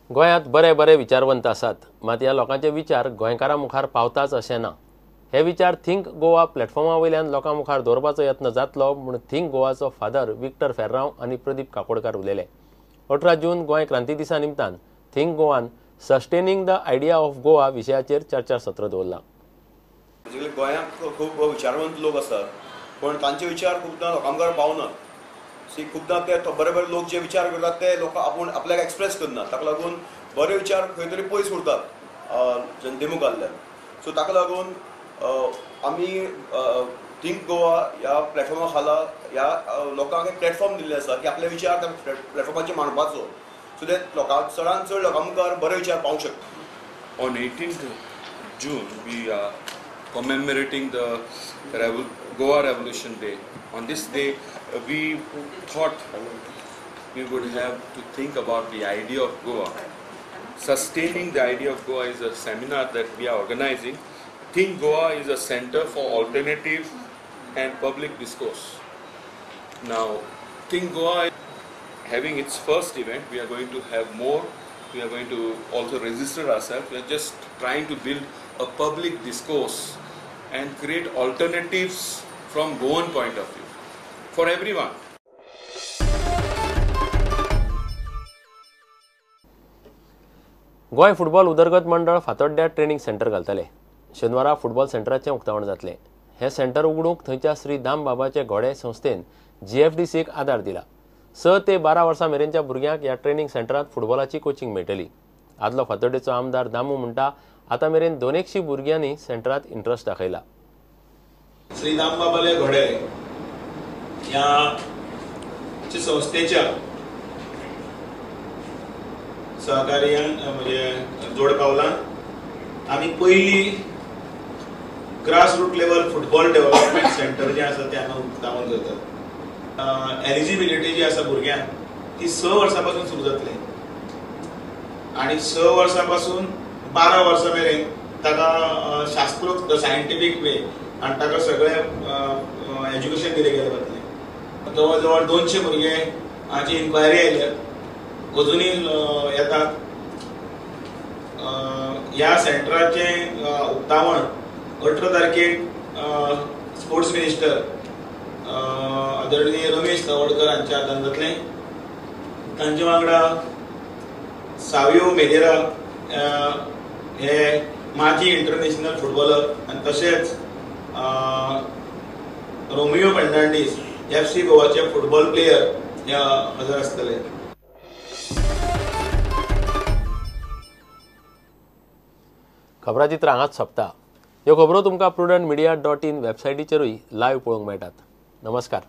गोंयांत बरे बरे विचारवंत आसात, मात ह्या लोकांचे विचार गोंयकारां मुखार पावताच अशें ना. हे विचार थिंक गोवा प्लॅटफॉर्मा वयल्यान लोकां मुखार दवरपाचो यत्न जातलो म्हूण थिंक गोवाचो फादर विक्टर फेर्रांव आनी प्रदीप काकोडकार उलयले. 18 जून गोंय क्रांती दिसा निमतान think Goan sustaining the idea of Goa विशयाचेर चर्चा सत्र दवरलां. गोंयांत खूब विचारवंत लोक आसात, पण तांचे विचार खुबदां लोकां मुखार पावनात. सी खुबदां ते बरे बरे लोक जे विचार करतात ते लोक आपूण आपल्याक एक्सप्रेस करनात, ताका लागून बरे विचार खंय तरी पयस उरतात जनते मुखारल्यान. सो ताका लागून आमी थिंक गोवा ह्या प्लॅटफॉर्मा खाला ह्या लोकांक एक प्लॅटफॉर्म दिल्लें आसा की आपले विचार त्या प्लॅटफॉर्माचेर मांडपाचो, सो that लोकां चडान चड लोकां मुखार बरे विचार पावूंक शकता. On 18th June we are commemorating the Goa Revolution Day. On this day, we thought we would have to think about the idea of Goa. Sustaining the idea of Goa is a seminar that we are organizing. Think Goa is a center for alternative and public discourse. Now, Think Goa having its first event, we are going to have more. We are going to also register ourselves. We are just trying to build a public discourse and create alternatives from Goan point of view for everyone. Goa football उदरगत मंडळ फातोड्ड्या training centre घालतले. शेनवारा football सेंटराचें उक्तावण जातलें. हें centre उगडूंक थंयच्या श्री दामबाबाचे घोडे संस्थेन GFDCक आदार दिला. 6 ते 12 वर्सां मेरेनच्या भुरग्यांक ह्या ट्रेनिंग सेंटरांत फुटबॉलाची कोचिंग मेळटली. आदलो फातोड्डेचो आमदार दामू म्हणटा आतां मेरेन 200 भुरग्यांनी सेंटरांत इंट्रस्ट दाखयला. श्री दामबाबाले घोडे ह्या संस्थेच्या सहकार्यान म्हणजे जोड पावलान आमी पयली grass root level football development centre जें आसा तें हांगा उक्तावण करतात. एलिजिबिलिटी जी आसा भुरग्यांक ती 6 वर्सां पासून सुरू जातली आनी 6 वर्सां पासून 12 वर्सां मेरेन ताका शास्त्रोक्त सायंटिफीक वे आनी ताका सगळें एज्युकेशन दिलें गेलें वतलें. जवळ जवळ 200 भुरगे हाची इन्क्वायरी आयल्या, अजुनूय येतात. ह्या सेंटराचें उक्तावण 18 तारखेक स्पोर्ट्स मिनिस्टर आदरणीय रमेश तवडकर हांच्या हातान जातलें. तांचे वांगडा सावियो मेदेरा हे माजी इंटरनॅशनल फुटबॉलर आनी तशेंच रोमियो फर्नांडीस FC गोवाचे फुटबॉल प्लेयर ह्या हजर आसतले. खबराचित्र हांगाच सोंपता. ह्यो खबरो तुमकां prudentmedia.in वेबसायटीचेरूय लायव्ह पळोवंक मेळटात. नमस्कार.